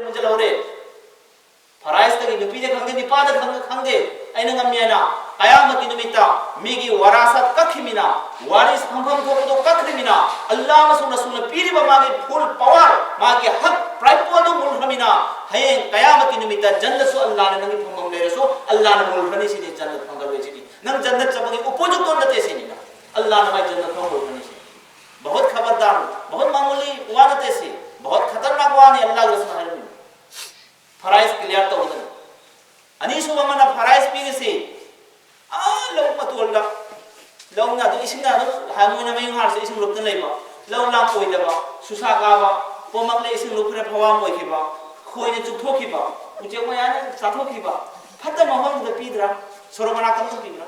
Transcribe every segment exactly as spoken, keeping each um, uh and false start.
ꯃꯨꯟꯖꯜꯍꯧꯔꯦ꯫ ꯐꯔꯥꯏꯁꯇꯒꯤ ꯅꯨꯄꯤꯗ ꯈꯪꯗꯦ, ꯅꯨꯄꯥꯗ ꯈꯪ-, ꯈꯪꯗꯦ, ꯑꯩꯅ ꯉꯝꯃꯤ ꯍꯥꯏꯅ꯫ ꯀꯌꯥꯃꯠꯀꯤ ꯅꯨꯃꯤꯠꯇ ꯃꯤꯒꯤ ꯋꯥꯔꯥꯁꯠ ꯀꯛꯈꯤꯃꯤꯅ, ꯋꯥꯔꯤꯁ ꯐꯪꯐꯝ ꯊꯣꯛꯄꯗꯣ ꯀꯛꯈ꯭ꯔꯤꯃꯤꯅ, ꯑꯜꯂꯥ ꯑꯃꯁꯨꯡ ꯔꯁꯨꯜꯅ ꯄꯤꯔꯤꯕ ꯃꯥꯒꯤ ꯐꯨꯜ ꯄꯋꯥꯔ, ꯃꯥꯒꯤ ꯍꯛ ꯔꯥꯏꯠ ꯄꯣꯜꯗꯨ ꯃꯨꯜꯈ꯭ꯔꯃꯤꯅ, ꯍꯌꯦꯡ ꯀꯌꯥꯃꯠꯀꯤ ꯅꯨꯃꯤꯠꯇ ꯖꯟꯅꯠꯁꯨ ꯑꯜꯂꯥꯅ ꯅꯪꯒꯤ ꯐꯪꯐꯝ ꯂꯩꯔꯁꯨ ꯑꯜꯂꯥꯅ ꯃꯨꯜꯈ꯭ꯔꯅꯤ ꯁꯤꯅꯤ, ꯖꯟꯅꯠ ꯐꯪꯍꯜꯂꯣꯏ ꯁꯤꯅꯤ꯫ ꯅꯪ ꯖꯟꯅꯠ ꯆꯪꯕꯒꯤ ꯑꯣꯄꯣꯖꯤꯠꯇꯣ ꯅꯠꯇꯦ ꯁꯤꯅꯤ꯫ ꯑꯜꯂꯥꯅ ꯃꯥꯏ ꯖꯟꯅꯠ ꯐꯪꯍꯜꯂꯣꯏ ꯁꯤꯅꯤ꯫ ꯕꯍꯨꯠ ꯈꯕꯔꯗꯥꯔ, ꯕꯍꯨꯠ ꯃꯥꯃꯨꯂꯤ ꯋꯥ ꯅꯠꯇꯦ ꯁꯤ, ꯕꯍꯨꯠ ꯈꯇꯔꯅꯥꯛ ꯋꯥꯅꯤ ꯑꯜꯂꯥꯒꯤ ꯔꯁꯨꯜꯅ ꯍꯥꯏꯔꯝꯃꯤ꯫ ꯐꯔꯥꯏꯁ ꯀ꯭ꯂꯤꯌꯥꯔ ꯇꯧꯒꯗꯕꯅꯤ꯫ ꯑꯅꯤꯁꯨꯕ ꯑꯃꯅ ꯐꯔꯥꯏꯁ ꯄꯤꯔꯤꯁꯤ, ꯑꯥ, ꯂꯧ ꯃꯇꯣꯜꯗ, ꯂꯧꯅ ꯑꯗꯨꯝ ꯏꯁꯤꯡꯅ ꯑꯗꯨꯝ ꯍꯥꯡꯉꯣꯏꯅ ꯃꯩ ꯉꯥꯔꯁꯨ ꯏꯁꯤꯡ ꯂꯨꯞꯇꯅ ꯂꯩꯕ, ꯂꯧ ꯂꯥꯡ ꯑꯣꯏꯗꯕ, ꯁꯨꯁꯥ ꯀꯥꯕ, ꯄꯣꯃꯛꯂꯦ ꯏꯁꯤꯡ ꯂꯨꯞꯈ꯭ꯔꯦ ꯐꯧꯍꯥꯝ ꯑꯣꯏꯈꯤꯕ, ꯈꯣꯏꯅ ꯆꯨꯞꯊꯣꯛꯈꯤꯕ, ꯎꯆꯦꯛ ꯃꯌꯥꯝꯅ ꯆꯥꯊꯣꯛꯈꯤꯕ, ꯐꯠꯇꯕ ꯃꯐꯝꯗꯨꯗ ꯄꯤꯗ꯭ꯔꯥ? ꯁꯣꯔꯣꯛ ꯃꯅꯥꯛꯇ ꯑꯃꯁꯨ ꯄꯤꯕ꯭ꯔꯥ?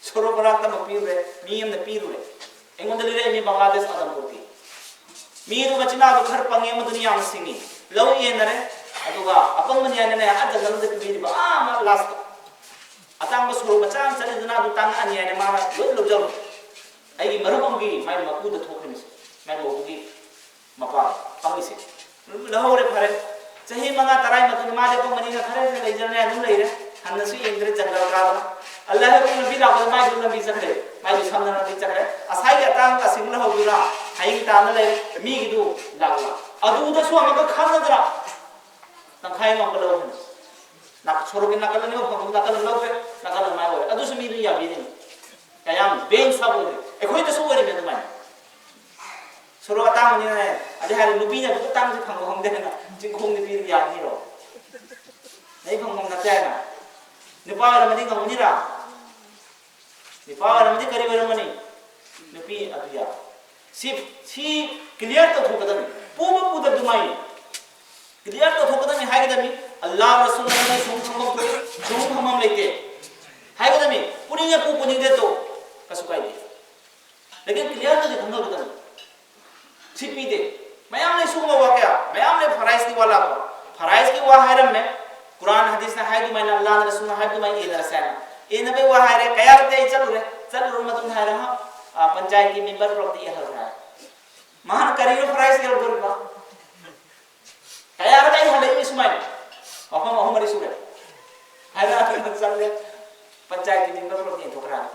ꯁꯣꯔꯣꯛ ꯃꯅꯥꯛꯇ ꯑꯃ ꯄꯤꯔꯨꯔꯦ, ꯃꯤ ꯑꯃꯅ ꯄꯤꯔꯨꯔꯦ꯫ ꯑꯩꯉꯣꯟꯗ ꯂꯩꯔꯛꯏ ꯃꯤ ꯕꯪꯒ꯭ꯂꯥꯗꯦꯁ ꯑꯗꯝꯄꯨꯔꯒꯤ꯫ ꯃꯤꯗꯨ ꯃꯆꯤꯟ ꯃꯅꯥꯎꯗꯨ ꯈꯔ ꯄꯪꯉꯦ, ꯑꯃꯗꯨꯅ ꯌꯥꯝꯅ ꯁꯤꯡꯉꯤ꯫ ꯂꯧ ꯌꯦꯟꯅꯔꯦ, ꯑꯗꯨꯒ ꯑꯄꯪꯕꯅꯤ ꯍꯥꯏꯅꯅꯦ, ꯑꯥ ꯖꯪꯒꯜꯗ ꯄꯤꯕꯤꯔꯤꯕ, ꯑꯥ, ꯃꯥ ꯂꯥꯁꯇ꯫ ꯑꯇꯥꯡꯕ ꯁꯣꯔꯣꯛ ꯃꯆꯥ ꯑꯃ ꯆꯠꯂꯤꯗꯨꯅ ꯑꯗꯨ ꯇꯥꯡꯉꯛꯑꯅꯤ ꯍꯥꯏꯅ ꯃꯥꯅ ꯂꯣꯏ ꯂꯧꯖꯕ꯫ ꯑꯩꯒꯤ ꯃꯔꯨꯞ ꯑꯃꯒꯤ ꯃꯥꯏ ꯃꯄꯨꯗ ꯊꯣꯛꯈ꯭ꯔꯤꯅꯤꯁꯦ, ꯃꯥꯏ ꯃꯧꯗꯨꯒꯤ ꯃꯄꯥ ꯐꯪꯉꯤꯁꯦ꯫ ꯂꯧꯍꯧꯔꯦ, ꯐꯔꯦ꯫ ꯆꯍꯤ ꯃꯉꯥ, ꯇꯔꯥ ꯃꯇꯨꯡꯗ ꯃꯥꯗꯤ ꯑꯄꯪꯕꯅꯤꯅ ꯈꯔ ꯂꯩꯖꯔꯦ, ꯑꯗꯨꯝ ꯂꯩꯔꯦ꯫ ꯍꯟꯅꯁꯨ ꯌꯦꯡꯗ꯭ꯔꯦ, ꯖꯪꯒꯜ ꯀꯥꯗꯅ꯫ ꯑꯜꯂꯥꯍ ꯂꯝꯕꯤ ꯂꯥꯛꯄꯗ ꯃꯥꯏꯁꯨ ꯂꯝꯕꯤ ꯆꯠꯈ꯭ꯔꯦ, ꯃꯥꯏꯁꯨ ꯁꯝꯅ ꯂꯝꯕꯤ ꯆꯠꯈ꯭ꯔꯦ꯫ ꯉꯁꯥꯏꯒꯤ ꯑꯇꯥꯡꯕ ꯑꯁꯤꯡ ꯂꯧꯍꯧꯗꯨꯅ ꯍꯌꯦꯡ ꯇꯥꯟꯅ ꯂꯩꯔꯦ, ꯃꯤꯒꯤꯗꯨ ꯂꯥꯛꯂ꯫ ꯑꯗꯨꯗꯁꯨ ꯑꯃꯨꯛꯀ ꯈꯪꯅꯗꯅ ꯇꯪꯈꯥꯏ ꯑꯃ ꯑꯃꯨꯛꯀ ꯂꯧꯍꯟ꯫ ꯅꯥ-, ꯁꯣꯔꯣꯛꯀꯤ ꯅꯥꯀꯜ ꯑꯅꯤ ꯑꯃ ꯐꯪꯕ, ꯅꯥꯀꯜ ꯑꯃ ꯂꯧꯈ꯭ꯔꯦ, ꯅꯥꯀꯜ ꯑꯃ ꯃꯥꯏ ꯑꯣꯏꯔꯦ꯫ ꯑꯗꯨꯁꯨ ꯃꯤꯗꯨ ꯌꯥꯕꯤꯔꯤꯅꯤ꯫ ꯀꯌꯥꯝ ꯕꯦꯡ ꯁꯥꯕ ꯑꯣꯏꯔꯦ, ꯑꯩꯈꯣꯏꯗꯁꯨ ꯑꯣꯏꯔꯤꯅꯦ ꯑꯗꯨꯃꯥꯏꯅ꯫ ꯁꯣꯔꯣꯛ ꯑꯇꯥꯡꯕꯅꯤꯅꯅꯦ, ꯑꯗꯩ ꯍꯥꯏꯔꯦ, ꯅꯨꯄꯤꯅ ꯑꯗꯨ ꯑꯇꯥꯡꯕꯁꯦ ꯐꯪꯕ ꯉꯝꯗꯦ ꯍꯥꯏꯅ ꯆꯤꯡꯈꯣꯡꯗ ꯄꯤꯔꯒ ꯌꯥꯅꯤꯔꯣ? ꯅꯩ ꯐꯪꯐꯝ ꯅꯠꯇꯦ ꯍꯥꯏꯅ꯫ ꯅꯨꯄꯥ ꯑꯣꯏꯔꯝꯃꯗꯤ ꯉꯝꯒꯅꯤꯔꯥ? ꯅꯨꯄꯥ ꯑꯣꯏꯔꯝꯃꯗꯤ ꯀꯔꯤ ꯑꯣꯏꯔꯝꯃꯅꯤ? ꯅꯨꯄꯤ ꯑꯗꯨ ꯌꯥ꯫ ꯁꯤ, ꯁꯤ ꯀ꯭ꯂꯤꯌꯥꯔ ꯇꯧꯊꯣꯛꯀꯗꯕꯅꯤ꯫ ꯄꯨꯕ ꯄꯨꯗꯕꯗꯨ ꯃꯥꯏꯅꯤ꯫ ꯀ꯭ꯂꯤꯌꯥꯔ ꯇꯧꯊꯣꯛꯀꯗꯕꯅꯤ ꯍꯥꯏꯒꯗꯕꯅꯤ꯫ ꯑꯜꯂꯥꯍ ꯔꯁꯨꯜꯅ ꯅꯪꯒꯤ ꯁꯨꯝ ꯐꯪꯐꯝ ꯊꯣꯛꯏ, ꯁꯨꯝ ꯐꯪꯐꯝ ꯂꯩꯇꯦ ꯍꯥꯏꯒꯗꯕꯅꯤ꯫ ꯄꯨꯅꯤꯡꯉꯦ ꯄꯨ, ꯄꯨꯅꯤꯡꯗꯦ ꯇꯣꯛ, ꯀꯩꯁꯨ ꯀꯥꯏꯗꯦ꯫ ꯂꯦꯀꯤꯟ ꯀ꯭ꯂꯤꯌꯥꯔꯗꯗꯤ ꯈꯪꯅꯒꯗꯕꯅꯤ꯫ ꯁꯤ ꯄꯤꯗꯦ꯫ ꯃꯌꯥꯝ ꯂꯩ ꯁꯤꯒꯨꯝꯕ ꯋꯥ ꯀꯌꯥ, ꯃꯌꯥꯝ ꯂꯩ ꯐꯔꯥꯏꯖꯀꯤ ꯋꯥ ꯂꯥꯛꯄ꯫ ꯐꯔꯥꯏꯖꯀꯤ ꯋꯥ ꯍꯥꯏꯔꯝꯃꯦ꯫ ꯀꯨꯔꯥꯟ ꯍꯗꯤꯁꯅ ꯍꯥꯏ ꯑꯗꯨꯃꯥꯏꯅ, ꯑꯜꯂꯥꯍꯅ ꯔꯁꯨꯜꯅ ꯍꯥꯏ ꯑꯗꯨꯃꯥꯏꯅ ꯏꯟꯅꯔꯁꯦ ꯍꯥꯏꯅ꯫ ꯏꯟꯅꯕꯩ ꯋꯥ ꯍꯥꯏꯔꯦ, ꯀꯌꯥꯔꯛꯇꯤ ꯑꯩ ꯆꯠꯂꯨꯔꯦ꯫ ꯆꯠꯂꯨꯔ ꯃꯇꯨꯡꯗ ꯍꯥꯏꯔꯦ, ꯍꯥ, ꯑ, ꯄꯟꯆꯥꯌꯠꯀꯤ ꯃꯦꯝꯕꯔ ꯄꯨꯔꯛꯇ ꯌꯦꯜꯍꯜꯂꯦ ꯍꯥꯏ꯫ ꯃꯥꯅ ꯀꯔꯤꯅꯣ ꯐꯔꯥꯏꯖ ꯌꯦꯜꯍꯜꯗꯣꯔꯤꯕ?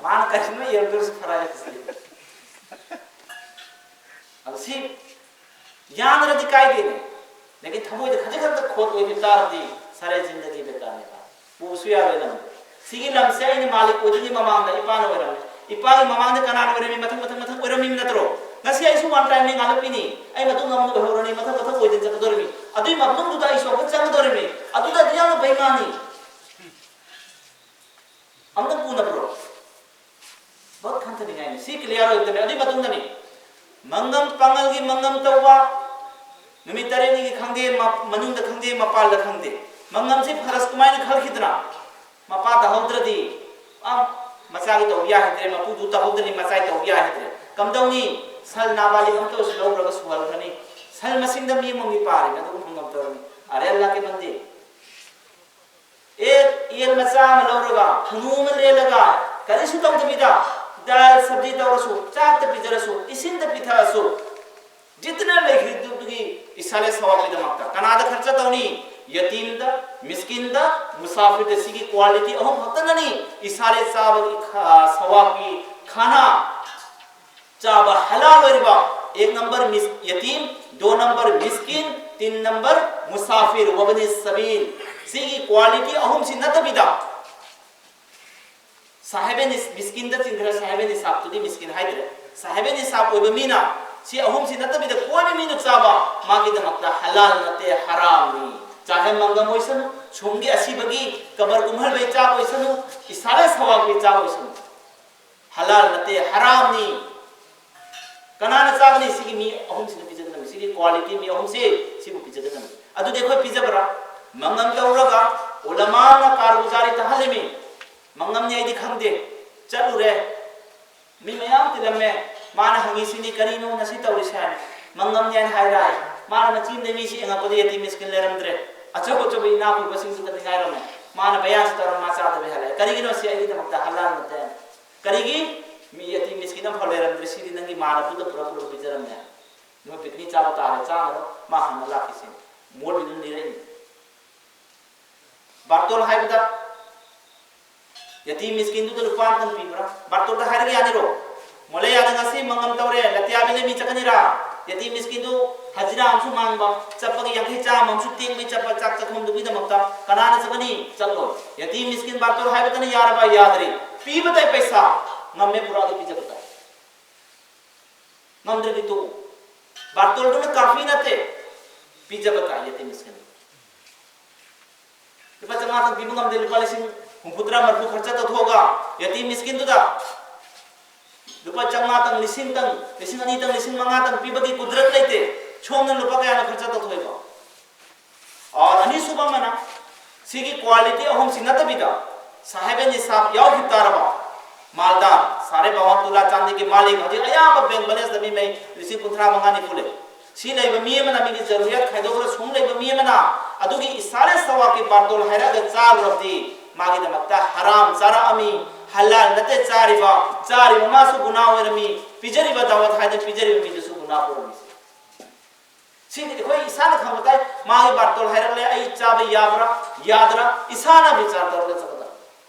ꯃꯥꯅ ꯀꯔꯤꯅꯣ ꯌꯦꯡꯗꯣꯏꯁꯤ ꯐꯔꯥꯏ ꯍꯥꯏꯁꯦ꯫ ꯑꯗꯣ ꯁꯤ ꯌꯥꯅꯔꯗꯤ ꯀꯥꯏꯗꯦꯅꯦ꯫ ꯂꯦꯀꯤꯟ ꯊꯃꯣꯏꯗ ꯈꯖꯤꯛ ꯈꯛꯇ ꯈꯣꯠ ꯑꯣꯏꯕ ꯇꯥꯔꯗꯤ ꯁꯥꯔꯦ ꯖꯤꯟꯗꯒꯤ ꯕꯦꯀꯥꯔꯅꯦꯕ꯫ ꯄꯨꯕꯁꯨ ꯌꯥꯔꯣꯏ ꯂꯝꯗ꯫ ꯁꯤꯒꯤ ꯂꯝꯁꯦ ꯑꯩꯅ ꯃꯥꯂꯤꯛ ꯑꯣꯏꯗꯣꯏꯅꯤ, ꯃꯃꯥꯡꯗ ꯏꯄꯥꯅ ꯑꯣꯏꯔꯝꯃꯤ꯫ ꯏꯄꯥꯒꯤ ꯃꯃꯥꯡꯗ ꯀꯅꯥꯅ ꯑꯣꯏꯔꯝꯃꯤ? ꯃꯊꯪ, ꯃꯊꯪ, ꯃꯊꯪ ꯑꯣꯏꯔꯝꯃꯤ ꯅꯠꯇ꯭ꯔꯣ? ꯉꯁꯤ ꯑꯩꯁꯨ ꯋꯥꯟ ꯇꯥꯏꯝꯅꯤ, ꯉꯥꯜꯂꯛꯄꯤꯅꯤ꯫ ꯑꯩ ꯃꯇꯨꯡ ꯑꯃꯨꯛ ꯑꯣꯏꯍꯧꯔꯅꯤ, ꯃꯊꯪ, ꯃꯊꯪ ꯑꯣꯏꯗꯅ ꯆꯠꯀꯗꯧꯔꯤꯃꯤ꯫ ꯑꯗꯨꯒꯤ ꯃꯅꯨꯡꯗꯨꯗ ꯑꯩꯁꯨ ꯑꯃꯨꯛ ꯆꯪꯒꯗꯧꯔꯤꯃꯤ꯫ ꯑꯗꯨꯗꯗꯤ ꯌꯥꯝꯅ ꯕꯦꯏꯃꯥꯅꯤ꯫ ꯑꯝꯇꯪ ꯄꯨꯅꯕ꯭ꯔꯣ? ꯚꯣꯠ ꯈꯟꯊꯅꯤꯡꯉꯥꯏꯅꯤ꯫ ꯁꯤ ꯀ꯭ꯂꯤꯌꯥꯔ ꯑꯣꯏꯒꯗꯕꯅꯤ꯫ ꯑꯗꯨꯒꯤ ꯃꯇꯨꯡꯗꯅꯤ ꯃꯪꯉꯝ ꯄꯥꯉꯜꯒꯤ ꯃꯪꯉꯝ ꯇꯧꯕ, ꯅꯨꯃꯤꯠ ꯇꯔꯦꯠꯅꯤꯒꯤ ꯈꯪꯗꯦ, ꯃ-, ꯃꯅꯨꯡꯗ ꯈꯪꯗꯦ, ꯃꯄꯥꯟꯗ ꯈꯪꯗꯦ, ꯃꯪꯉꯝꯁꯤ ꯐꯔꯁ ꯀꯃꯥꯏꯅ ꯈꯜꯈꯤꯗꯅ? ꯃꯄꯥ ꯇꯥꯍꯧꯗ꯭ꯔꯗꯤ, ꯑ, ꯃꯆꯥꯒꯤ ꯇꯧꯕ ꯌꯥꯈꯤꯗ꯭ꯔꯦ, ꯃꯄꯨꯗꯨ ꯇꯥꯍꯧꯗ꯭ꯔꯗꯤ ꯃꯆꯥꯒꯤ ꯇꯧꯕ ꯌꯥꯈꯤꯗ꯭ꯔꯦ꯫ ꯀꯝꯗꯧꯅꯤ? ꯁꯜ ꯅꯥꯕꯥꯂꯤꯛ ꯑꯃꯇ ꯑꯣꯏꯔꯁꯨ ꯂꯧꯔꯒ ꯁꯨꯍꯜꯈ꯭ꯔꯅꯤ꯫ ꯁꯜ ꯃꯁꯤꯡꯗ ꯃꯤ ꯑꯃꯃꯝꯒꯤ ꯄꯥꯔꯤꯅꯤ, ꯑꯗꯨꯒꯨꯝꯕ ꯃꯪꯉꯝ ꯇꯧꯔꯅꯤ꯫ ꯑꯔꯦꯜ ꯂꯥꯛꯀꯦ ꯃꯟꯗꯦ꯫ ꯑꯦ, ꯌꯦꯟ ꯃꯆꯥ ꯑꯃ ꯂꯧꯔꯒ, ꯊꯨꯅꯨ ꯑꯃ ꯂꯦꯜꯂꯒ, ꯀꯔꯤꯁꯨ ꯇꯧꯗꯕꯤꯗ, ꯗꯥꯜ ꯁꯕꯖꯤ ꯇꯧꯔꯁꯨ, ꯆꯥꯛꯇ ꯄꯤꯖꯔꯁꯨ, ꯏꯁꯤꯡꯗ ꯄꯤꯊꯛꯑꯁꯨ, ꯖꯤꯠꯇꯅ ꯂꯩꯈ꯭ꯔꯤꯗꯨꯒꯤ ꯏꯁꯥꯂꯦ ꯁꯋꯥꯕꯀꯤꯗꯃꯛꯇ ꯀꯅꯥꯗ ꯈꯔꯆ itna ꯌꯇꯤꯝꯗ, ꯃꯤꯁꯀꯤꯟꯗ, ꯃꯨꯁꯥꯐꯤꯔꯗ꯫ ꯁꯤꯒꯤ ꯀ꯭ꯋꯥꯂꯤꯇꯤ ꯑꯍꯨꯝ ꯈꯛꯇꯅꯅꯤ ꯏꯁꯥꯂꯦ ꯆꯥꯕꯒꯤ ꯈ-, ꯁꯋꯥꯕꯀꯤ ꯈꯥꯅꯥ ꯆꯥꯕ ꯍꯂꯥꯜ ꯑꯣꯏꯔꯤꯕ꯫ ꯑꯦꯛ ꯅꯝꯕꯔ ꯃꯤꯁ-, ꯌꯇꯤꯝ, ꯗꯣ ꯅꯝꯕꯔ ꯃꯤꯁꯀꯤꯟ, ꯇꯤꯟ ꯅꯝꯕꯔ ꯃꯨꯁꯥꯐꯤꯔ, ꯋꯥꯕꯅꯤ ꯁꯕꯤꯜ꯫ ꯁꯤꯒꯤ ꯀ꯭ꯋꯥꯂꯤꯇꯤ ꯑꯍꯨꯝꯁꯤ ꯅꯠꯇꯕꯤꯗ, ꯁꯥꯍꯦꯕꯦ ꯅꯤꯁ-, ꯃꯤꯁꯀꯤꯟꯗ ꯆꯤꯡꯈ꯭ꯔ ꯁꯥꯍꯦꯕꯦ ꯅꯤꯁꯥꯕꯇꯨꯗꯤ ꯃꯤꯁꯀꯤꯟ ꯍꯥꯏꯗ꯭ꯔꯦ꯫ ꯁꯥꯍꯦꯕꯦ ꯅꯤꯁꯥꯕ ꯑꯣꯏꯕ ꯃꯤꯅ ꯁꯤ ꯑꯍꯨꯝꯁꯤ ꯅꯠꯇꯕꯤꯗ ꯀꯣꯏꯕ ꯃꯤꯅ ꯆꯥꯕ ꯃꯥꯒꯤꯗꯃꯛꯇ ꯍꯂꯥꯜ ꯅꯠꯇꯦ, ꯍꯔꯥꯝꯅꯤ꯫ ꯆꯥꯍꯦ ꯃꯪꯒꯝ ꯑꯣꯏꯁꯅꯨ, ꯁꯨꯝꯒꯤ ꯑꯁꯤꯕꯒꯤ ꯀꯕꯔ ꯀꯨꯝꯍꯜꯕꯩ ꯆꯥꯛ ꯑꯣꯏꯁꯅꯨ, ꯏꯁꯥꯂꯦ ꯁꯋꯥꯕꯀꯤ ꯆꯥꯛ ꯑꯣꯏꯁꯅꯨ, ꯍꯂꯥꯜ ꯅꯠꯇꯦ, ꯍꯔꯥꯝꯅꯤ꯫ ꯀꯅꯥꯅ ꯆꯥꯒꯅꯤ? ꯁꯤꯒꯤ ꯃꯤ ꯑꯍꯨꯝꯁꯤꯅ ꯄꯤꯖꯒꯗꯕꯅꯤ꯫ ꯁꯤꯒꯤ ꯀ꯭ꯋꯥꯂꯤꯇꯤ ꯃꯤ ꯑꯍꯨꯝꯁꯤ ꯁꯤꯕꯨ ꯄꯤꯖꯒꯗꯕꯅꯤ꯫ ꯑꯗꯨꯗꯤ ꯑꯩꯈꯣꯏ ꯄꯤꯖꯕ꯭ꯔꯥ? ꯃꯪꯒꯝ ꯇꯧꯔꯒ ꯎꯂꯃꯥꯅ ꯀꯥꯔꯒꯨꯖꯥꯔꯤ ꯇꯥꯍꯜꯂꯤꯃꯤ꯫ ꯃꯪꯒꯝꯅꯤ ꯑꯩꯗꯤ ꯈꯪꯗꯦ, ꯆꯠꯂꯨꯔꯦ, ꯃꯤ ꯃꯌꯥꯝ ꯇꯤꯜꯂꯝꯃꯦ꯫ ꯃꯥꯅ ꯍꯪꯉꯤꯁꯤꯅꯤ, "ꯀꯔꯤꯅꯣ ꯉꯁꯤ ꯇꯧꯔꯤꯁꯦ?" ꯍꯥꯏꯅ꯫ "ꯃꯪꯒꯝꯅꯤ" ꯍꯥꯏꯅ ꯍꯥꯏꯔꯛꯑꯦ꯫ ꯃꯥꯅ ꯃꯆꯤꯟꯗ ꯃꯤꯁꯤ ꯌꯦꯡꯉꯛꯄꯗ ꯌꯦꯇꯤꯝ ꯃꯤꯁꯀꯤꯟ ꯂꯩꯔꯝꯗ꯭ꯔꯦ꯫ ꯑꯆꯧ ꯑꯆꯧꯕ ꯏꯅꯥꯛ ꯈꯨꯟꯕꯁꯤꯡꯗꯨ ꯈꯛꯇ ꯉꯥꯏꯔꯝꯃꯦ꯫ ꯃꯥꯅ ꯕꯌꯥꯟꯁꯤ ꯇꯧꯔ ꯃꯥ ꯆꯥꯗꯕꯤ ꯍꯜꯂꯛꯑꯦ꯫ "ꯀꯔꯤꯒꯤꯅꯣ ꯁꯤ ꯑꯩꯒꯤꯗꯃꯛꯇ ꯍꯂꯥꯜ ꯅꯠꯇꯦ?" ꯀꯔꯤꯒꯤ? ꯃꯤ ꯌꯦꯇꯤꯝ ꯃꯤꯁꯀꯤꯟ ꯑꯃꯐꯥꯎ ꯂꯩꯔꯝꯗ꯭ꯔꯦ, ꯁꯤꯗꯤ ꯅꯪꯒꯤ ꯃꯥꯅ ꯄꯨꯗ ꯄꯨꯔ ꯄꯨꯔ ꯄꯤꯖꯔꯝꯃꯦ꯫ ꯅꯣꯏ ꯄꯤꯛꯅꯤꯛ ꯆꯥꯕ ꯇꯥꯔꯦ, ꯆꯥꯔꯣ, ꯃꯥ ꯍꯪꯉ ꯂꯥꯛꯈꯤꯁꯤꯅꯤ꯫ ꯃꯣꯜꯕꯤꯗꯨꯅ ꯂꯤꯔꯛꯏꯅꯤ꯫ ꯕꯥꯔꯇꯣꯜ ꯍꯥꯏꯕꯗ ꯌꯥꯇꯤ ꯃꯤꯁꯀꯤꯟꯗꯨꯗ ꯂꯨꯄꯥ ꯑꯃꯇꯪ ꯄꯤꯕ꯭ꯔꯥ? ꯕꯥꯔꯇꯣꯜꯗ ꯍꯥꯏꯔꯒ ꯌꯥꯅꯤꯔꯣ? ꯃꯣꯂꯦꯌꯥꯗ ꯉꯁꯤ ꯃꯪꯒꯝ ꯇꯧꯔꯦ, ꯂꯇꯤꯌꯥꯕꯤꯗ ꯃꯤ ꯆꯠꯀꯅꯤꯔꯥ? ꯌꯥꯇꯤ ꯃꯤꯁꯀꯤꯟꯗꯨ ꯍꯖꯤꯔꯥ ꯑꯃꯁꯨ ꯃꯥꯡꯕ, ꯆꯠꯄꯒꯤ ꯌꯥꯡꯈꯩ ꯆꯥꯝꯃ ꯑꯃꯁꯨ ꯇꯦꯡꯕꯩ ꯆꯠꯄ, ꯆꯥꯛ ꯆꯥꯛꯈꯨꯝꯗꯨꯒꯤꯗꯃꯛꯇ ꯀꯅꯥꯅ ꯆꯠꯀꯅꯤ? ꯆꯠꯂꯣꯏ꯫ ꯌꯥꯇꯤ ꯃꯤꯁꯀꯤꯟ ꯕꯥꯔꯇꯣꯜ ꯍꯥꯏꯕꯇꯅ ꯌꯥꯔꯕ? ꯌꯥꯗ꯭ꯔꯤ꯫ ꯄꯤꯕ ꯇꯥꯏ ꯄꯩꯁꯥ, ꯉꯝꯃꯦ ꯄꯨꯔꯛꯑꯗꯤ ꯄꯤꯖꯕ ꯇꯥꯏ꯫ ꯉꯝꯗ꯭ꯔꯗꯤ ꯇꯣꯛꯎ꯫ ꯕꯥꯔꯇꯣꯜꯗꯨꯅ ꯀꯥꯐꯤ ꯅꯠꯇꯦ, ꯄꯤꯖꯕ ꯇꯥꯏ ꯌꯥꯇꯤ ꯃꯤꯁꯀꯤꯟ꯫ ꯂꯨꯄꯥ ꯆꯥꯝꯃꯉꯥꯇꯪ ꯄꯤꯕ ꯉꯝꯗꯦ, ꯂꯨꯄꯥ ꯂꯤꯁꯤꯡ ꯍꯨꯝꯐꯨꯇꯔꯥ ꯃꯔꯤꯐꯨ ꯈꯔꯆ ꯇꯧꯊꯣꯛꯑꯒ ꯌꯥꯇꯤ ꯃꯤꯁꯀꯤꯟꯗꯨꯗ ꯂꯨꯄꯥ ꯆꯥꯝꯃꯉꯥꯇꯪ, ꯂꯤꯁꯤꯡꯇꯪ, ꯂꯤꯁꯤꯡ ꯑꯅꯤꯇꯪ, ꯂꯤꯁꯤꯡ ꯃꯉꯥꯇꯪ ꯄꯤꯕꯒꯤ ꯀꯨꯗꯔꯠ ꯂꯩꯇꯦ꯫ ꯁꯣꯝꯅ ꯂꯨꯄꯥ ꯀꯌꯥꯅ ꯈꯔꯆ ꯇꯧꯊꯣꯛꯏꯕ? ꯑꯣꯔ ꯑꯅꯤꯁꯨꯕ ꯑꯃꯅ, ꯁꯤꯒꯤ ꯀ꯭ꯋꯥꯂꯤꯇꯤ ꯑꯍꯨꯝꯁꯤ ꯅꯠꯇꯕꯤꯗ ꯁꯥꯍꯦꯕ ꯅꯤꯁꯥꯕ ꯌꯥꯎꯈꯤ ꯇꯥꯔꯕ, ꯃꯥꯜꯗꯥꯔ, ꯁꯥꯔꯦ ꯕꯥꯋꯥꯟ ꯇꯨꯂꯥ ꯆꯥꯟꯗꯤꯒꯤ ꯃꯥꯂꯤꯛ ꯍꯧꯖꯤꯛ ꯑꯌꯥꯝꯕ ꯕꯦꯡ ꯕꯦꯂꯦꯟꯁꯇ ꯃꯤ ꯃꯩ ꯂꯤꯁꯤꯡ ꯀꯨꯟꯊ꯭ꯔꯥ ꯃꯉꯥ ꯅꯤꯐꯨ ꯂꯩ꯫ ꯁꯤ ꯂꯩꯕ ꯃꯤ ꯑꯃꯅ, ꯃꯤꯒꯤ ꯖꯔꯨꯔꯤꯌꯠ ꯈꯥꯏꯗꯣꯛꯈ꯭ꯔ ꯁꯨꯝ ꯂꯩꯕ ꯃꯤ ꯑꯃꯅ ꯑꯗꯨꯒꯤ ꯏꯁꯥꯔꯦ ꯁꯋꯥꯛꯀꯤ ꯕꯥꯔꯇꯣꯜ ꯍꯥꯏꯔꯛꯑꯒ ꯆꯥꯔꯨꯔꯕꯗꯤ ꯃꯥꯒꯤꯗꯃꯛꯇ ꯍꯔꯥꯝ ꯆꯥꯔꯛꯑꯝꯃꯤ, ꯍꯂꯥꯜ ꯅꯠꯇꯦ ꯆꯥꯔꯤꯕ, ꯆꯥꯔꯤꯕ ꯃꯥꯁꯨ ꯒꯨꯅꯥ ꯑꯣꯏꯔꯝꯃꯤ, ꯄꯤꯖꯔꯤꯕ ꯗꯥꯋꯠ ꯍꯥꯏꯗꯅ ꯄꯤꯖꯔꯤꯕ ꯃꯤꯗꯨꯁꯨ ꯒꯨꯅꯥ ꯑꯣꯏꯔꯝꯃꯤ꯫ ꯁꯤꯗꯤ ꯑꯩꯈꯣꯏ ꯏꯁꯥꯅ ꯈꯪꯕ ꯇꯥꯏ꯫ ꯃꯥꯒꯤ ꯕꯥꯔꯇꯣꯜ ꯍꯥꯏꯔꯛꯂꯦ, ꯑꯩ ꯆꯥꯕ ꯌꯥꯕ꯭ꯔꯥ ꯌꯥꯗ꯭ꯔꯥ ꯏꯁꯥꯅ ꯕꯤꯆꯥꯔ ꯇꯧꯔꯒ ꯆꯠꯀꯗꯕ꯫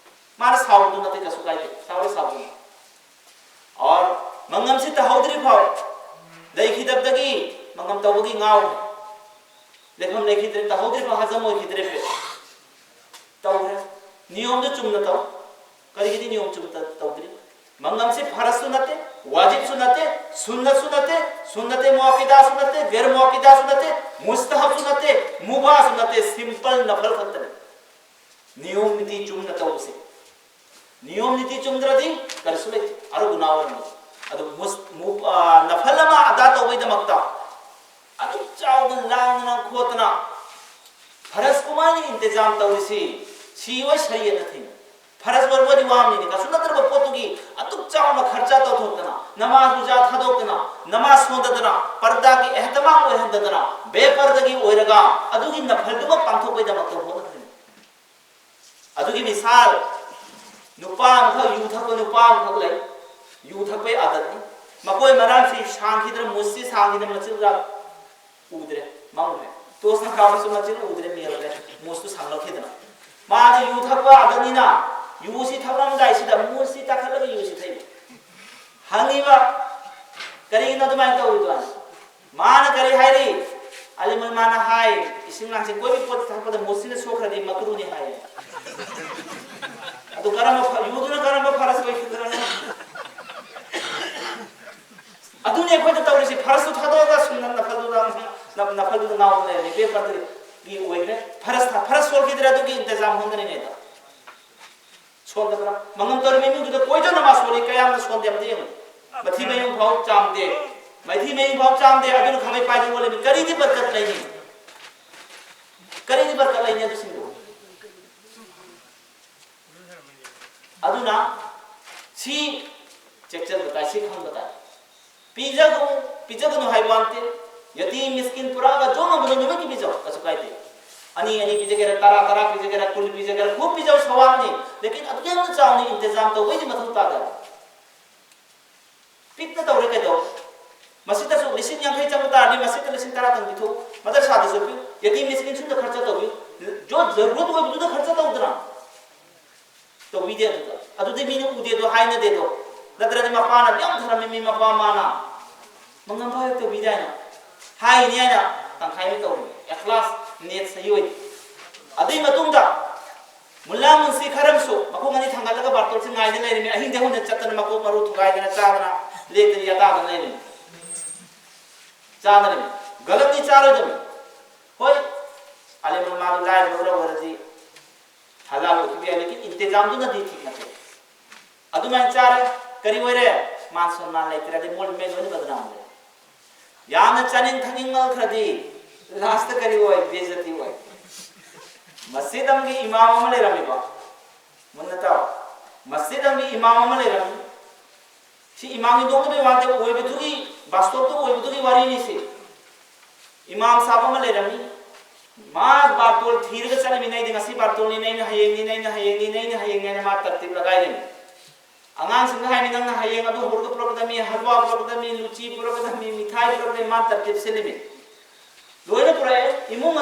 ꯃꯥꯅ ꯁꯥꯎꯕꯗꯨ ꯅꯠꯇꯦ, ꯀꯩꯁꯨ ꯀꯥꯏꯗꯦ, ꯁꯥꯎꯔꯦ ꯁꯥꯎꯕꯅꯤ꯫ ꯑꯣꯔ ꯃꯪꯒꯝꯁꯤ ꯇꯧꯍꯧꯗ꯭ꯔꯤ ꯐꯥꯎ, ꯂꯩꯈꯤꯗꯕꯗꯒꯤ ꯃꯪꯒꯝ ꯇꯧꯕꯒꯤ ꯉꯥꯎꯔꯦ꯫ ꯂꯩꯐꯝ ꯂꯩꯈꯤꯗ꯭ꯔꯦ, ꯇꯧꯍꯧꯗ꯭ꯔꯤ ꯐꯥꯎ ꯍꯖꯝ ꯑꯣꯏꯈꯤꯗ꯭ꯔꯦ꯫ ꯇꯧꯈ꯭ꯔꯦ꯫ ꯅꯤꯌꯣꯝꯗꯨ ꯆꯨꯝꯅ ꯇꯧ꯫ ꯀꯔꯤꯒꯤꯗꯤ ꯅꯤꯌꯣꯝ ꯆꯨꯝꯅ ꯇꯧꯗ꯭ꯔꯤ? ꯃꯪꯒꯝꯁꯤ ꯐꯔꯁꯨ ꯅꯠꯇꯦ, ꯋꯥꯖꯤꯕꯁꯨ ꯅꯠꯇꯦ, ꯁꯨꯟꯅꯠꯁꯨ ꯅꯠꯇꯦ, ꯁꯨꯟꯅꯠꯇꯦ ꯃꯨꯑꯛꯀꯤꯗꯥꯁꯨ ꯅꯠꯇꯦ, ꯒꯩꯔ ꯃꯨꯑꯛꯀꯤꯗꯥꯁꯨ ꯅꯠꯇꯦ, ꯃꯨꯁꯇꯍꯕꯁꯨ ꯅꯠꯇꯦ, ꯃꯨꯕꯥꯁꯨ ꯅꯠꯇꯦ, ꯁꯤꯝꯄꯜ ꯅꯐꯜ ꯈꯛꯇꯅꯤ꯫ ꯅꯤꯌꯣꯝ ꯅꯤꯇꯤ ꯆꯨꯝꯅ ꯇꯧꯕꯁꯦ꯫ ꯅꯤꯌꯣꯝ ꯅꯤꯇꯤ ꯆꯨꯝꯗ꯭ꯔꯗꯤ ꯀꯔꯤꯁꯨ ꯂꯩꯇꯦ, ꯑꯗꯨ ꯒꯨꯅꯥ ꯑꯣꯏꯔꯝꯃꯤ꯫ ꯑꯗꯨ ꯃꯨꯁ-, ꯃꯨ-, ꯑ, ꯅꯐꯜ ꯑꯃ ꯑꯗꯥ ꯇꯧꯕꯩꯗꯃꯛꯇ ꯑꯗꯨꯛ ꯆꯥꯎꯅ ꯂꯥꯡꯗꯅ ꯈꯣꯠꯇꯅ ꯐꯔꯁ ꯀꯃꯥꯏꯅ ꯏꯟꯇꯤꯖꯥꯝ ꯇꯧꯔꯤꯁꯤ? ꯁꯤ ꯑꯣꯏ ꯁꯔꯤꯌꯠꯅ ꯊꯤꯡꯉꯤ꯫ ꯐꯔꯁ ꯑꯣꯏꯕ ꯋꯥꯔꯤ ꯋꯥ ꯑꯃꯅꯤꯅꯦ, ꯀꯩꯁꯨ ꯅꯠꯇ꯭ꯔꯕ ꯄꯣꯠꯇꯨꯒꯤ ꯑꯗꯨꯛ ꯆꯥꯎꯅ ꯈꯔꯆ ꯇꯧꯊꯣꯛꯇꯅ, ꯅꯃꯥꯖ ꯔꯨꯖꯥ ꯊꯥꯗꯣꯛꯇꯅ, ꯅꯃꯥꯖ ꯁꯣꯟꯗꯗꯅ, ꯄꯔꯗꯥꯒꯤ ꯑꯦꯍꯇꯃꯥꯝ ꯑꯣꯏꯍꯟꯗꯗꯅ, ꯕꯦꯄꯔꯗꯒꯤ ꯑꯣꯏꯔꯒ ꯑꯗꯨꯒꯤ ꯅꯐꯜꯗꯨꯃꯛ ꯄꯥꯡꯊꯣꯛꯄꯩꯗꯃꯛꯇ ꯍꯣꯠꯅꯗꯣꯏꯅꯤ꯫ ꯑꯗꯨꯒꯤ ꯃꯤꯁꯥꯜ, ꯅꯨꯄꯥ ꯑꯃꯈꯛ, ꯌꯨ ꯊꯛꯄ ꯅꯨꯄꯥ ꯑꯃꯈꯛ ꯂꯩ꯫ ꯌꯨ ꯊꯛꯄꯩ ꯑꯥꯗꯠꯅꯤ꯫ ꯃꯀꯣꯏ ꯃꯔꯥꯡꯁꯤ ꯁꯥꯡꯈꯤꯗꯅ, ꯃꯨꯁꯁꯤ ꯁꯥꯡꯈꯤꯗꯅ ꯃꯆꯤꯟꯖꯥꯛ ꯎꯗ꯭ꯔꯦ, ꯃꯝꯈ꯭ꯔꯦ꯫ ꯇꯣꯁꯅ ꯀꯥꯕꯁꯨ ꯃꯆꯤꯟ ꯎꯗ꯭ꯔꯦ, ꯃꯦꯜꯂꯦ꯫ ꯃꯨꯁꯇꯨ ꯁꯥꯡꯂꯛꯈꯤꯗꯅ꯫ ꯃꯥꯗꯤ ꯌꯨ ꯊꯛꯄ ꯑꯥꯗꯠꯅꯤꯅ ꯌꯨꯁꯤ ꯊꯛꯂꯝꯗꯥꯏꯁꯤꯗ ꯃꯨꯁꯤ ꯇꯥꯈꯠꯂꯒ ꯌꯨꯁꯤ ꯊꯛꯏ꯫ ꯍꯪꯉꯤꯕ, "ꯀꯔꯤꯒꯤꯅꯣ ꯑꯗꯨꯃꯥꯏꯅ ꯇꯧꯔꯤꯗꯣ?" ꯃꯥꯅ ꯀꯔꯤ ꯍꯥꯏꯔꯤ? ꯑꯂꯤꯃꯨꯜ ꯃꯥꯅ ꯍꯥꯏ, "ꯏꯁꯤꯡ ꯂꯥꯡꯁꯦ ꯀꯣꯏꯕꯤ ꯄꯣꯠ ꯊꯛꯄꯗ ꯃꯨꯁꯤꯅ ꯁꯣꯛꯈ꯭ꯔꯗꯤ ꯃꯀ꯭ꯔꯨꯅꯤ" ꯍꯥꯏꯌꯦ꯫ ꯑꯗꯨ ꯀꯔꯝꯕ ꯐ-, ꯌꯨꯗꯨꯅ ꯀꯔꯝꯕ ꯐꯔꯁ ꯑꯣꯏꯈꯤꯗ꯭ꯔꯅꯣ? ꯑꯗꯨꯅꯤ ꯑꯩꯈꯣꯏꯗ ꯇꯧꯔꯤꯁꯤ꯫ ꯐꯔꯁꯇꯨ ꯊꯥꯗꯣꯛꯑꯒ ꯁꯨꯝꯅ ꯅꯐꯜꯗꯨꯗ, ꯅ-, ꯅꯐꯜꯗꯨꯗ ꯉꯥꯎꯗꯅ ꯂꯩꯔꯝꯃꯤ꯫ ꯄꯦꯄꯔꯗꯨꯒꯤ ꯑꯣꯏꯈ꯭ꯔꯦ꯫ ꯐꯔꯁ ꯊꯥ-, ꯐꯔꯁ ꯁꯣꯜꯈꯤꯗ꯭ꯔꯦ ꯑꯗꯨꯒꯤ ꯏꯟꯇꯖꯥꯝ ꯍꯣꯡꯗ꯭ꯔꯤꯉꯩꯗ꯫ ꯁꯣꯟꯗꯕ꯭ꯔꯥ? ꯃꯉꯝ ꯇꯧꯔꯤꯕ ꯏꯃꯨꯡꯗꯨꯗ ꯀꯣꯏꯗꯣ ꯅꯃꯥꯖ ꯁꯣꯜꯂꯤ, ꯀꯌꯥꯝꯅ ꯁꯣꯟꯗꯦ ꯑꯝꯇ ꯌꯦꯡꯉꯨ꯫ ꯃꯊꯤ ꯃꯌꯨꯡ ꯐꯥꯎ ꯆꯥꯝꯗꯦ꯫ ꯃꯊꯤ ꯃꯌꯨꯡ ꯐꯥꯎ ꯆꯥꯝꯗꯦ, ꯑꯗꯨꯅ ꯈꯥꯕꯩ ꯄꯥꯏꯗꯨ ꯑꯣꯜꯂꯤꯕꯅꯤ꯫ ꯀꯔꯤꯗꯤ ꯕꯔꯀꯠ ꯂꯩꯅꯤ? ꯀꯔꯤꯗꯤ ꯕꯔꯀꯠ ꯂꯩꯅꯤ ꯑꯗꯨꯁꯤꯡꯗꯨ? ꯑꯗꯨꯅ ꯁꯤ ꯆꯦꯛꯁꯤꯟꯕ ꯇꯥꯏ, ꯁꯤ ꯈꯪꯕ ꯇꯥꯏ꯫ ꯄꯤꯖꯒꯅꯨ, ꯄꯤꯖꯒꯅꯨ ꯍꯥꯏꯕ ꯋꯥ ꯅꯠꯇꯦ꯫ ꯌꯇꯤꯝ ꯃꯤꯁꯀꯤꯟ ꯄꯨꯔꯛꯑꯒ ꯖꯣꯝ ꯑꯃꯗ ꯅꯨꯃꯤꯠꯀꯤ ꯄꯤꯖꯧ, ꯀꯩꯁꯨ ꯀꯥꯏꯗꯦ꯫ ꯑꯅꯤ ꯑꯅꯤ ꯄꯤꯖꯒꯦꯔꯥ, ꯇꯔꯥ ꯇꯔꯥ ꯄꯤꯖꯒꯦꯔꯥ, ꯀꯨꯟ ꯄꯤꯖꯒꯦꯔꯥ, ꯈꯨꯞ ꯄꯤꯖꯧ, ꯁꯋꯥꯕꯅꯤ꯫ ꯂꯦꯀꯤꯟ ꯑꯗꯨꯛ ꯌꯥꯝꯅ ꯆꯥꯎꯅ ꯏꯟꯇꯤꯖꯥꯝ ꯇꯧꯕꯩꯗꯤ ꯃꯊꯧ ꯇꯥꯗꯦ꯫ ꯄꯤꯛꯅ ꯇꯧꯔꯦ ꯀꯩꯗꯧ? ꯃꯁꯤꯗꯁꯨ ꯂꯤꯁꯤꯡ ꯌꯥꯡꯈꯩ ꯆꯪꯕ ꯇꯥꯔꯗꯤ ꯃꯁꯤꯗ ꯂꯤꯁꯤꯡ ꯇꯔꯥ ꯇꯪ ꯄꯤꯊꯣꯛꯎ꯫ ꯃꯗꯔꯁꯥꯗꯁꯨ ꯄꯤꯌꯨ꯫ ꯌꯇꯤꯝ ꯃꯤꯁꯀꯤꯟꯁꯤꯡꯗ ꯈꯔꯆ ꯇꯧꯕꯤꯌꯨ꯫ ꯖꯣ ꯖꯔꯨꯔꯠ ꯑꯣꯏꯕꯗꯨꯗ ꯈꯔꯆ ꯇꯧꯗꯅ꯫ ꯇꯧꯕꯤꯗꯦ ꯑꯗꯨꯗ꯫ ꯑꯗꯨꯗꯤ ꯃꯤꯅ ꯎꯗꯦꯗꯣ, ꯍꯥꯏꯅꯗꯦꯗꯣ꯫ ꯅꯠꯇ꯭ꯔꯗꯤ ꯃꯄꯥꯅ ꯌꯥꯝ ꯊꯔꯝꯃꯤ, ꯃꯤ ꯃꯄꯥ ꯃꯃꯥꯅ꯫ ꯃꯉꯝ ꯐꯥꯎ ꯍꯦꯛ ꯇꯧꯕꯤꯗꯦ ꯍꯥꯏꯅ꯫ ꯍꯥꯏꯅꯤ ꯍꯥꯏꯅ ꯇꯪꯈꯥꯏ ꯑꯃ ꯇꯧꯔꯝꯃꯤ꯫ ꯑꯦꯈꯂꯥꯁ ꯅꯤꯌꯠ ꯁꯍꯤ ꯑꯣꯏꯗꯦ꯫ ꯑꯗꯨꯏ ꯃꯇꯨꯡꯗ ꯃꯨꯜꯂꯥ ꯃꯨꯟꯁꯤ ꯈꯔ ꯑꯃꯁꯨ ꯃꯈꯣꯡ ꯑꯅꯤ ꯊꯥꯡꯒꯠꯂꯒ ꯕꯥꯔꯇꯣꯟꯁꯤ ꯉꯥꯏꯗ ꯂꯩꯔꯝꯃꯤ꯫ ꯑꯍꯤꯡꯗ ꯍꯧꯅ ꯆꯠꯇꯅ ꯃꯀꯣꯛ ꯃꯔꯨ ꯊꯨꯒꯥꯏꯗꯅ ꯆꯥꯗꯅ ꯂꯦꯛꯇꯅ ꯌꯥꯇꯥꯗꯅ ꯂꯩꯔꯝꯃꯤ꯫ ꯆꯥꯗꯅ ꯂꯩꯔꯝꯃꯤ꯫ ꯒꯂꯠꯇꯤ ꯆꯥꯔꯣꯏꯗꯕꯅꯤ꯫ ꯍꯣꯏ, ꯑꯂꯦꯝꯕ ꯃꯥꯗꯨ ꯂꯥꯏꯔꯕ ꯈꯔ ꯑꯣꯏꯔꯗꯤ ꯍꯂꯥꯜ ꯑꯣꯏꯈꯤꯕ ꯌꯥꯏ, ꯂꯦꯀꯤꯟ ꯏꯟꯇꯤꯖꯥꯝꯗꯨꯅꯗꯤ ꯊꯤꯛ ꯅꯠꯇꯦ꯫ ꯑꯗꯨꯃꯥꯏꯅ ꯆꯥꯔꯦ, ꯀꯔꯤ ꯑꯣꯏꯔꯦ? ꯃꯥꯟ ꯁꯣꯟ ꯃꯥꯟ ꯂꯩꯇ꯭ꯔꯦ, ꯑꯗꯩ ꯃꯣꯜ ꯃꯦꯟ ꯂꯣꯏꯅ ꯕꯗꯅꯥꯝ ꯑꯣꯏꯔꯦ꯫ ꯌꯥꯝꯅ ꯆꯥꯅꯤꯡ ꯊꯛꯅꯤꯡꯃꯟꯈ꯭ꯔꯗꯤ ꯂꯥꯁꯇ ꯀꯔꯤ ꯑꯣꯏ? ꯕꯦꯏꯖꯖꯇꯤ ꯑꯣꯏ꯫ ꯃꯁꯖꯤꯗ ꯑꯃꯒꯤ ꯏꯃꯥꯝ ꯑꯃ ꯂꯩꯔꯝꯃꯤꯕ, ꯃꯨꯟꯅ ꯇꯥꯎ, ꯃꯁꯖꯤꯗ ꯑꯃꯒꯤ ꯏꯃꯥꯝ ꯑꯃ ꯂꯩꯔꯝꯃꯤ꯫ ꯁꯤ ꯏꯃꯥꯝꯒꯤ ꯅꯣꯛꯅꯕꯒꯤ ꯋꯥ ꯅꯠꯇꯦ, ꯑꯣꯏꯕꯗꯨꯒꯤ, ꯕꯥꯁꯇꯣꯞꯇ ꯑꯣꯏꯕꯗꯨꯒꯤ ꯋꯥꯔꯤꯅꯤ ꯁꯤ꯫ ꯏꯃꯥꯝ ꯁꯥꯕ ꯑꯃ ꯂꯩꯔꯝꯃꯤ꯫ ꯃꯥ ꯕꯥꯔꯇꯣꯜ ꯊꯤꯔꯒ ꯆꯠꯂꯤꯃꯤꯅ ꯑꯩꯗꯤ ꯉꯁꯤ ꯕꯥꯔꯇꯣꯜꯅꯤꯅ ꯑꯩꯅ ꯍꯌꯦꯡꯅꯤꯅ ꯑꯩꯅ ꯍꯌꯦꯡꯅꯤꯅ ꯑꯩꯅ ꯍꯌꯦꯡꯅꯤꯅ ꯃꯥ ꯇꯔꯇꯤꯞ ꯂꯒꯥꯏꯔꯤꯃꯤ꯫ ꯑꯉꯥꯡꯁꯤꯡꯗ ꯍꯥꯏꯅꯤ, "ꯅꯪꯅ ꯍꯌꯦꯡ ꯑꯗꯨ ꯍꯧꯔꯒ ꯄꯨꯔꯛꯀꯗꯕꯅꯤ, ꯍꯜꯋꯥ ꯄꯨꯔꯛꯀꯗꯕꯅꯤ, ꯂꯨꯆꯤ ꯄꯨꯔꯛꯀꯗꯕꯅꯤ, ꯃꯤꯊꯥꯏ ꯄꯨꯔꯛꯀꯗꯕꯅꯤ", ꯃꯥ ꯇꯔꯇꯤꯞ ꯁꯤꯜꯂꯤꯃꯤ꯫ ꯂꯣꯏꯅ ꯄꯨꯔꯛꯑꯦ꯫ ꯏꯃꯨꯡ